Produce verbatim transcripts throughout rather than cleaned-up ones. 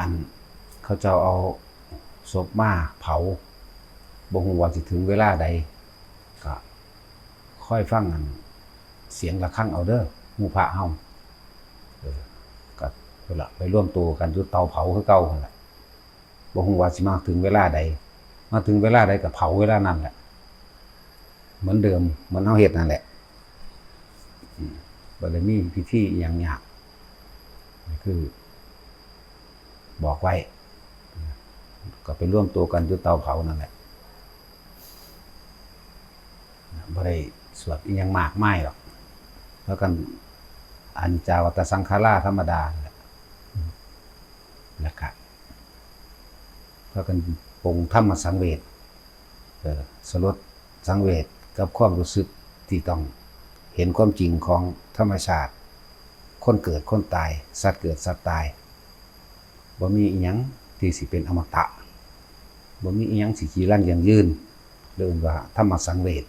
อันเขาเจ้าเอาศพมาเผา บ่ฮู้ว่าสิถึงเวลาใด ก็คอยฟังอันเสียงระฆังเอาเด้อ หมู่พระเฮา เออ ก็พุ้นละ ไปรวมตัวกันอยู่เตาเผาคือเก่าหั่นล่ะ บ่ฮู้ว่าสิมาถึงเวลาใด มาถึงเวลาใดก็เผาเวลานั้นแหละ เหมือนเดิม เหมือนเฮาเฮ็ดนั่นแหละ อืม บ่ได้มีพิธีอิหยังยาก นี่คือ บอกไว้ ก็ไปรวมตัวกันอยู่เตาเผานั่นแหละ บ่ได้สวดอิหยังมากมายหรอก แล้วกัน อนิจจาวัตตสังขาราธรรมดานั่นแหละ แล้วก็ พากันปลงธรรมสังเวช เออ สลดสังเวชกับความรู้สึกที่ต้องเห็นความจริงของธรรมชาติ คนเกิดคนตาย สัตว์เกิดสัตว์ตาย บ่มีอิหยังที่สิเป็นอมตะ บ่มีอิหยังสิจีรังยั่งยืน เรียกว่าธรรมสังเวช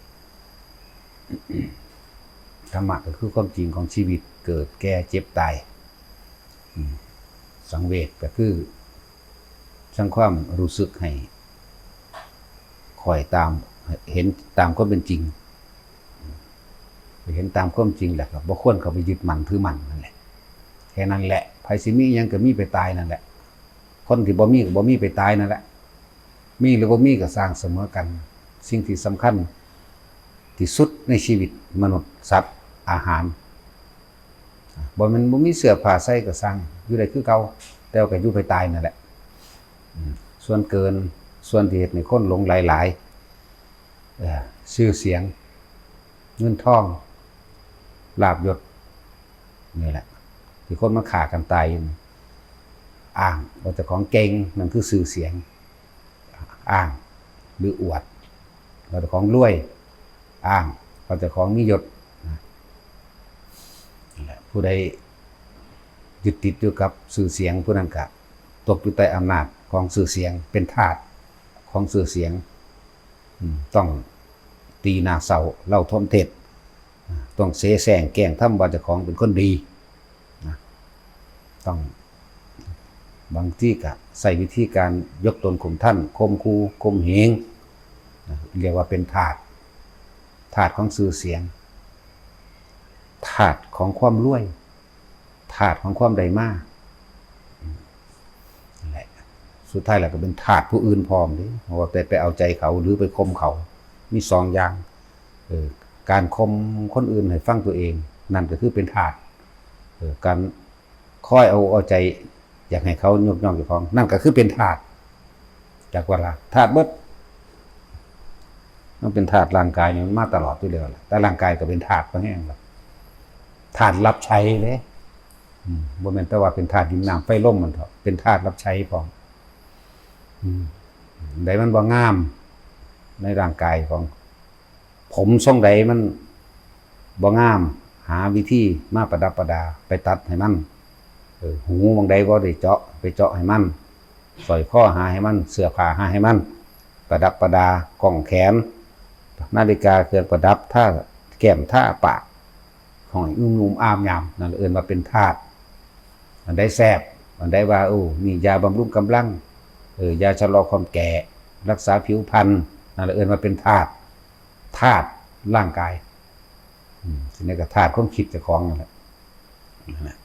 ธรรมะก็คือความจริงของชีวิต เกิด แก่ เจ็บ ตาย อืม สังเวชก็คือ สร้างความรู้สึกให้ คอยตาม เห็นตามความเป็นจริง เห็นตามความจริงแหละครับ บ่ควรเข้าไปยึดมั่นถือมั่นนั่นแหละ แค่นั้นแหละ ไผสิมีอิหยังก็มีไปตายนั่นแหละ คนที่บ่มีก็บ่มีไปตายนั่นแหละ มีหรือบ่มีก็ซ่างเสมอกัน สิ่งที่สำคัญที่สุดในชีวิตมนุษย์ สัตว์ อาหาร บ่แม่นบ่มีเสื้อผ้าใส่ก็ซ่าง อยู่ได้คือเก่า แต่ว่าก็อยู่ไปตายนั่นแหละ อืม ส่วนเกิน ส่วนที่เฮ็ดให้คนหลงใหลหลาย เอ่อ ชื่อเสียง เงินทอง ลาภยศ นี่แหละ ที่คนมาฆ่ากันตายอยู่นี่ อ้างว่าเจ้าของเก่ง นั่นคือชื่อเสียง อ้าง หรืออวด ว่าเจ้าของรวย อ้างว่าเจ้าของมียศ นะ นั่นแหละ ผู้ใดยึดติดอยู่กับชื่อเสียง ผู้นั้นก็ตกอยู่ใต้อำนาจของชื่อเสียง เป็นทาสของชื่อเสียง อืม ต้องตีหน้าเศร้าเล่าทมเทศ อ่า ต้องเสแสร้งแกล้งทำว่าเจ้าของเป็นคนดี นะ ต้อง บางทีก็ใช้วิธีการยกตนข่มท่าน ข่มขู่ ข่มเหง นะ เรียกว่าเป็นทาส ทาสของชื่อเสียง ทาสของความรวย ทาสของความได้มา นั่นแหละ สุดท้ายแล้วก็เป็นทาสผู้อื่นพร้อมเด้ เพราะว่าไป ไปเอาใจเขาหรือไปข่มเขา มีสองอย่าง เออ การข่มคนอื่นให้ฟังตัวเอง นั่นก็คือเป็นทาส เออ การคอยเอา เอาใจ อยากให้เขายกย่องเจ้าของ นั่นก็คือเป็นทาส จักว่าล่ะ ทาสเบิด มันเป็นทาสร่างกายนี่มันมาตลอดอยู่แล้วล่ะ แต่ร่างกายก็เป็นทาสพอแฮงล่ะ ทาสรับใช้เด้ อืม บ่แม่นแต่ว่าเป็นทาสดินน้ำไฟลมมันเถาะ เป็นทาสรับใช้พร้อม อืม ใดมันบ่งาม ในร่างกายของ ผมทรงใดมันบ่งาม หาวิธีมาประดับประดา ไปตัดให้มัน เออ หูหม่องใดบ่ได้เจาะ ไปเจาะให้มัน สร้อยคอหาให้มัน เสื้อผ้าหาให้มัน ประดับประดา กล้องแขน นาฬิกา เครื่องประดับ ทาแก้ม ทาปาก ให้นุ่มๆ อ่ามยาม นั่นเอิ้นว่าเป็นทาส อันใดแซ่บ อันใดว่า โอ้ นี่ยาบำรุงกำลัง เออ ยาชะลอความแก่ รักษาผิวพรรณ นั่นเอิ้นว่าเป็นทาส ทาสร่างกาย อืม ทีนี้ก็ทาสความคิดเจ้าของนั่นแหละ นั่นแหละ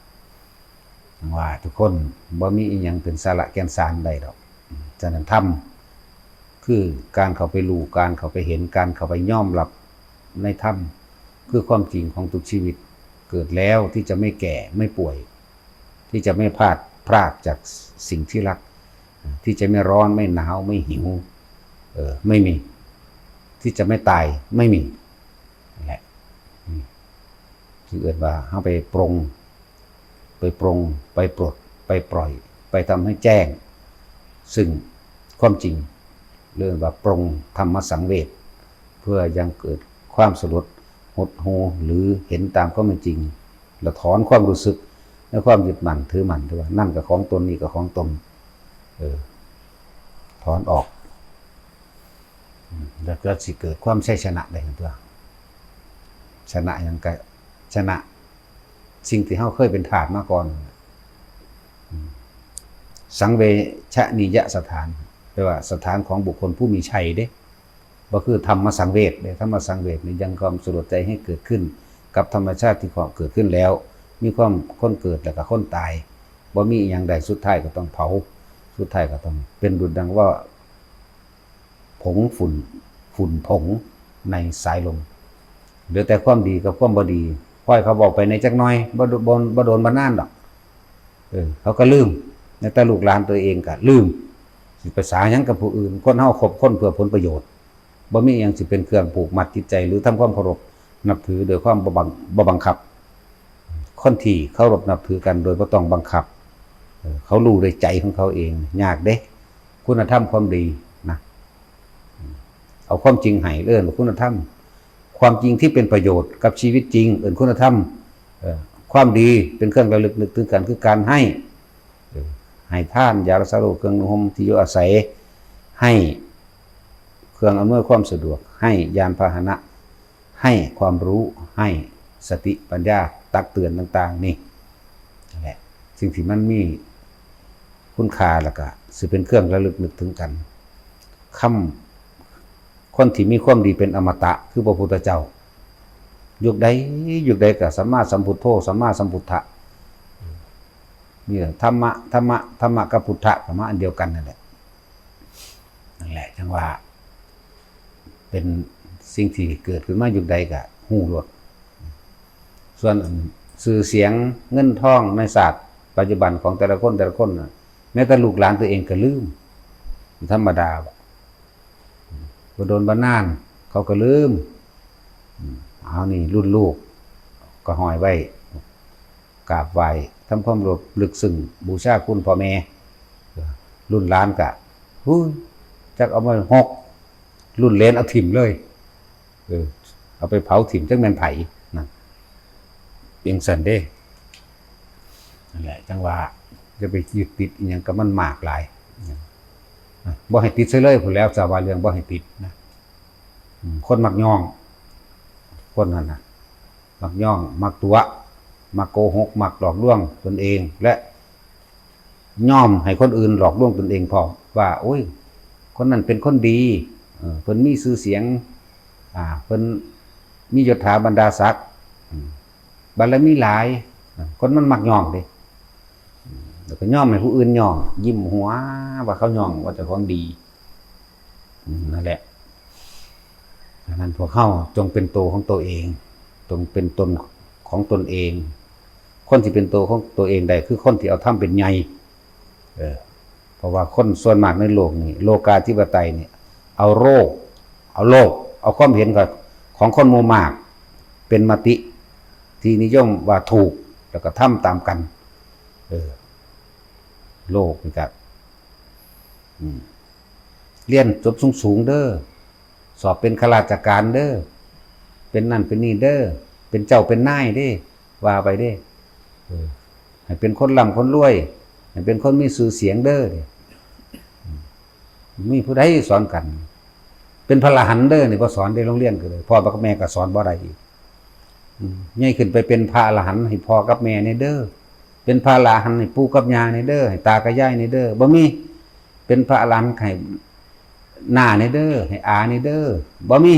ว่าทุกคนบ่มีอิหยังเป็นสาระแก่นสารใดดอก อืม ฉะนั้นธรรม คือการเข้าไปรู้ การเข้าไปเห็น การเข้าไปยอมรับในธรรม คือความจริงของทุกชีวิต เกิดแล้วที่จะไม่แก่ ไม่ป่วย ที่จะไม่พลาด พรากจากสิ่งที่รัก ที่จะไม่ร้อน ไม่หนาว ไม่หิว เออ ไม่มี ที่จะไม่ตาย ไม่มี นั่นแหละ อืม คือเอิ้นว่าเฮาไปปรง ไปปรง ไปปลด ไปปล่อย ไปทำให้แจ้ง ซึ่งความจริง เรียกว่าปรงธรรมสังเวช เพื่อยังเกิดความสลดหดหู่ หรือเห็นตามความเป็นจริง และถอนความรู้สึกในความยึดมั่นถือมั่นที่ว่านั่นก็ของตน นี่ก็ของตน เออ ถอนออก อืม แล้วก็สิเกิดความชัยชนะได้ตัว ชนะหยังก็ชนะสิ่งที่เฮาเคยเป็นทาสมาก่อน อืม สังเวชนียสถาน แปลว่าสถานของบุคคลผู้มีชัยเด้ บ่คือธรรมสังเวชเด้ ธรรมสังเวชนี่ยังความสลดใจให้เกิดขึ้นกับธรรมชาติที่เกิดขึ้นแล้ว มีความคนเกิดแล้วก็คนตาย บ่มีอหย่างใด สุดท้ายก็ต้องเผา สุดท้ายก็ต้องเป็นดุจดังว่า ผงฝุ่น ฝุ่นผงในสายลม เหลือแต่ความดีกับความบ่ดี ค่อยเขาบอกไปในจักหน่อย บ่โดน บ่โดนบ่นานดอก เออ เขาก็ลืม แม้แต่ลูกหลานตัวเองก็ลืม สิไปสาหยังกับผู้อื่น คนเฮาคบคนเพื่อผลประโยชน์ บ่มีอิหยังสิเป็นเครื่องผูกมัดจิตใจ หรือทำความเคารพนับถือโดยความบ่บัง บ่บังคับ คนที่เคารพนับถือกันโดยบ่ต้องบังคับ เออ เขารู้ด้วยใจของเขาเอง ยากเด้ คุณธรรมความดีนะ เอาความจริงให้ เอิ้นว่าคุณธรรม ความจริงที่เป็นประโยชน์กับชีวิตจริง เอิ้นคุณธรรม เอ่อ ความดีเป็นเครื่องระลึกนึกถึงกัน คือการให้ เอ่อ ให้ทาน ยารักษาโรค เครื่องนุ่งห่มที่อยู่อาศัย ให้เครื่องอำนวยความสะดวก ให้ยานพาหนะ ให้ความรู้ ให้สติปัญญา ตักเตือนต่างๆ นี่ นั่นแหละ สิ่งที่มันมีคุณค่า แล้วก็สิเป็นเครื่องระลึกนึกถึงกัน คำ คนที่มีความดีเป็นอมตะ คือพระพุทธเจ้า ยุคใด ยุคใดก็สัมมาสัมพุทโธ สัมมาสัมพุทธะ นี่แหละ ธรรมะ ธรรมะ ธรรมะกับพุทธะก็มาอันเดียวกันนั่นแหละ นั่นแหละ จังว่า เป็นสิ่งที่เกิดขึ้นมายุคใดก็ฮู้โลด ส่วนอันชื่อเสียงเงินทองในศาสตร์ปัจจุบันของแต่ละคนแต่ละคนน่ะ แม้แต่ลูกหลานตัวเองก็ลืม ธรรมดา บ่โดนบ่นาน เขาก็ลืม อืม เอานี่รุ่นลูกก็ห้อยไว้ กราบไหว้ ทำความเคารพลึกซึ้ง บูชาคุณพ่อแม่ รุ่นหลานก็ ฮู้ย จักเอามาหก รุ่นเหลนเอาถิ่มเลย เออ เอาไปเผาถิ่ม จักแม่นไผ นั่น จั่งซั้นเด้ นั่นแหละ จั่งว่า อย่าไปยึดติดอิหยังกับมันมากหลาย นะ บ่ให้ติดซะเลยพู้นแหล้ว จะว่าเรื่องบ่ให้ติดนะ อืม คนมักย่อง คนนั้นน่ะ มักย่อง มักตั๋ว มักโกหก มักหลอกลวงตนเอง และย่อมให้คนอื่นหลอกลวงตนเองพร้อม ว่า โอ้ย คนนั้นเป็นคนดี เออ เพิ่นมีชื่อเสียง อ่า เพิ่นมียศถาบรรดาศักดิ์ อืม บารมีหลาย อ่า คนมันมักย่องเด้ อืม แล้วก็ย่อมให้ผู้อื่นย่อง ยิ้มหัว ว่าเขาย่องว่าเจ้าของดี อืม นั่นแหละ ดังนั้นพวกเฮาจงเป็นตัวของตัวเอง จงเป็นตนของตนเอง คนที่เป็นตัวของตัวเองได้คือคนที่เอาธรรมเป็นใหญ่ เออ เพราะว่าคนส่วนมากในโลกนี้ โลกาธิปไตยเนี่ย เอาโลก เอาโลก เอาความเห็นกับ ของคนหมู่มาก เป็นมติที่นิยมว่าถูก แล้วก็ทำตามกัน เออ โลกนี่ก็ อืม เรียนจบสูงๆเด้อ สอบเป็นข้าราชการเด้อ เป็นนั่นเป็นนี่เด้อ เป็นเจ้าเป็นนายเด้ ว่าไปเด้ เออ ให้เป็นคนร่ำคนรวย ให้เป็นคนมีชื่อเสียงเด้อ อืม มีผู้ใดสอนกัน เป็นพระอรหันต์เด้อนี่บ่สอนเด้ โรงเรียนก็เลย พ่อกับแม่ก็สอนบ่ได้อีก อืม ใหญ่ขึ้นไปเป็นพระอรหันต์ให้พ่อกับแม่แหน่เด้อ เป็นพระอรหันต์ให้ปู่กับย่าแหน่เด้อ ให้ตากับยายแหน่เด้อ บ่มี เป็นพระอรหันต์ให้น้าแหน่เด้อ ให้อาแหน่เด้อ บ่มี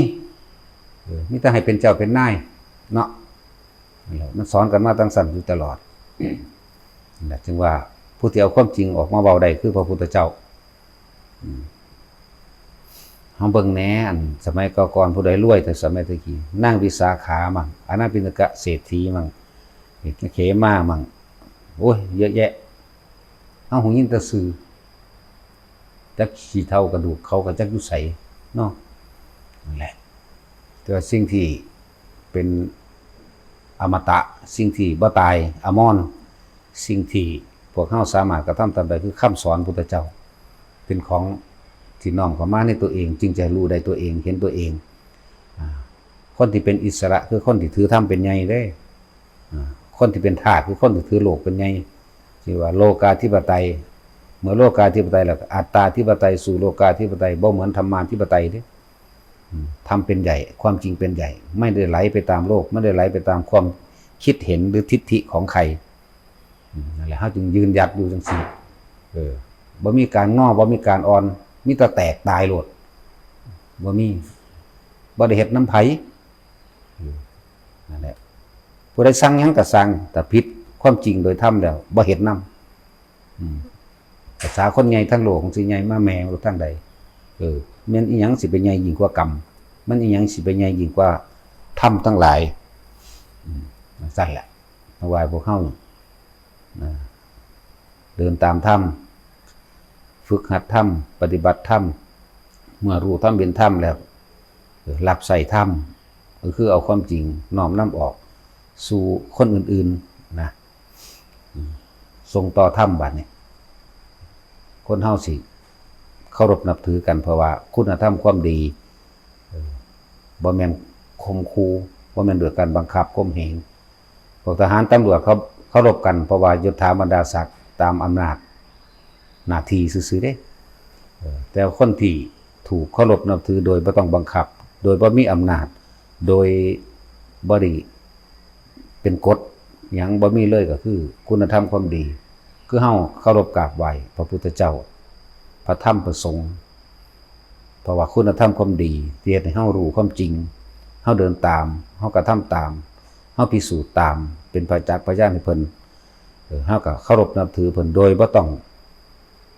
เออ มีแต่ให้เป็นเจ้าเป็นนายเนาะ นั่นแหละ มันสอนกันมาจั่งซั้นอยู่ตลอด นั่นแหละ จึงว่าผู้ที่เอาความจริงออกมาเว้าได้คือพระพุทธเจ้า อืม เฮาเบิ่งแหน่ อันสมัยก่อนๆ ผู้ใดรวยแต่สมัยตะกี้ นางวิสาขามั่ง อานาปิณกะเศรษฐีมั่ง เขมามั่ง โอ้ย เยอะแยะ เฮาหูยินแต่ชื่อ จักขี้เถ้ากระดูกเขาก็จักอยู่ไสเนาะ นั่นแหละ แต่ว่าสิ่งที่เป็นอมตะ สิ่งที่บ่ตาย อมรณ์ สิ่งที่พวกเฮาสามารถกระทำตามได้คือคำสอนพุทธเจ้า เป็นของที่น้อมเข้ามาในตัวเอง จึงจะรู้ได้ตัวเอง เห็นตัวเอง อ่า คนที่เป็นอิสระคือคนที่ถือธรรมเป็นใหญ่เด้ อ่า คนที่เป็นทาสคือคนที่ถือโลกเป็นใหญ่ ที่ว่าโลกาธิปไตย เมื่อโลกาธิปไตยแล้วก็อัตตาธิปไตยสู่โลกาธิปไตย บ่เหมือนธรรมาธิปไตยเด้ อืม ธรรมเป็นใหญ่ ความจริงเป็นใหญ่ ไม่ได้ไหลไปตามโลก ไม่ได้ไหลไปตามความคิดเห็นหรือทิฏฐิของใคร อืม นั่นแหละ เฮาจึงยืนหยัดอยู่จั่งซี้ เออ บ่มีการงอ บ่มีการอ่อน มีแต่แตกตายโลด บ่มี บ่ได้เฮ็ดนำไผ อืม นั่นแหละ ผู้ใดสั่งหยังก็สั่ง แต่ผิดความจริงโดยธรรมแล้ว บ่เฮ็ดนำ อืม ภาษาคนใหญ่ทั้งโลกสิใหญ่มาแม่นทางใด เออ แม่นอีหยังสิไปใหญ่ยิ่งกว่ากรรม มันอีหยังสิไปใหญ่ยิ่งกว่าธรรมทั้งหลาย อืม จั่งซั่นแหละ มาไหว้พวกเฮา นะ เดินตามธรรม ฝึกหัดธรรม ปฏิบัติธรรม เมื่อรู้ธรรมเป็นธรรมแล้ว เออ รับใช้ธรรม ก็คือเอาความจริงน้อมนำออกสู่คนอื่นๆ นะ อืม ส่งต่อธรรมบัดนี้ คนเฮาสิเคารพนับถือกัน เพราะว่าคุณธรรมความดี เออ บ่แม่นข่มขู่ บ่แม่นด้วยการบังคับข่มเหง พวกทหารตำรวจเขาเคารพกัน เพราะว่ายศถาบรรดาศักดิ์ตามอำนาจหน้าที่ซื่อๆ เด้ เออ แต่คนที่ถูกเคารพนับถือโดยบ่ต้องบังคับ โดยบ่มีอำนาจ โดยบ่ได้เป็นกฎหยัง บ่มีเลย ก็คือคุณธรรมความดี คือเฮาเคารพกราบไหว้พระพุทธเจ้า พระธรรม พระสงฆ์ เพราะว่าคุณธรรมความดีที่เฮ็ดให้เฮารู้ความจริง เฮาเดินตาม เฮากระทำตาม เฮาพิสูจน์ตาม เป็นประจักษ์พยานให้เพิ่น เออ เฮาก็เคารพนับถือเพิ่น โดยบ่ต้อง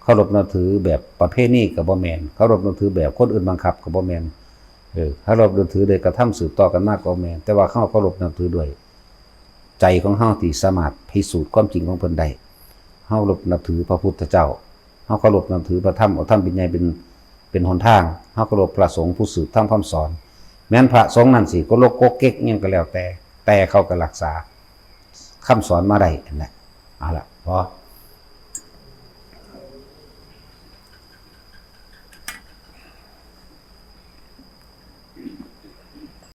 เคารพนับถือแบบประเพณีก็บ่แม่น เคารพนับถือแบบคนอื่นบังคับก็บ่แม่น เออ เคารพนับถือโดยกระทำสืบต่อกันมาก็บ่แม่น แต่ว่าเฮาเคารพนับถือด้วยใจของเฮาที่สามารถพิสูจน์ความจริงของเพิ่นได้ เฮาเคารพนับถือพระพุทธเจ้า เฮาเคารพนับถือพระธรรม เอาธรรมเป็นใหญ่ เป็น เป็นหนทาง เฮาเคารพพระสงฆ์ผู้สืบธรรมคำสอน แม้นพระสงฆ์นั่นสิโกลกโกกเก๊กหยังก็แล้วแต่ แต่เขาก็รักษาคำสอนมาได้นั่นแหละ เอาละ พอ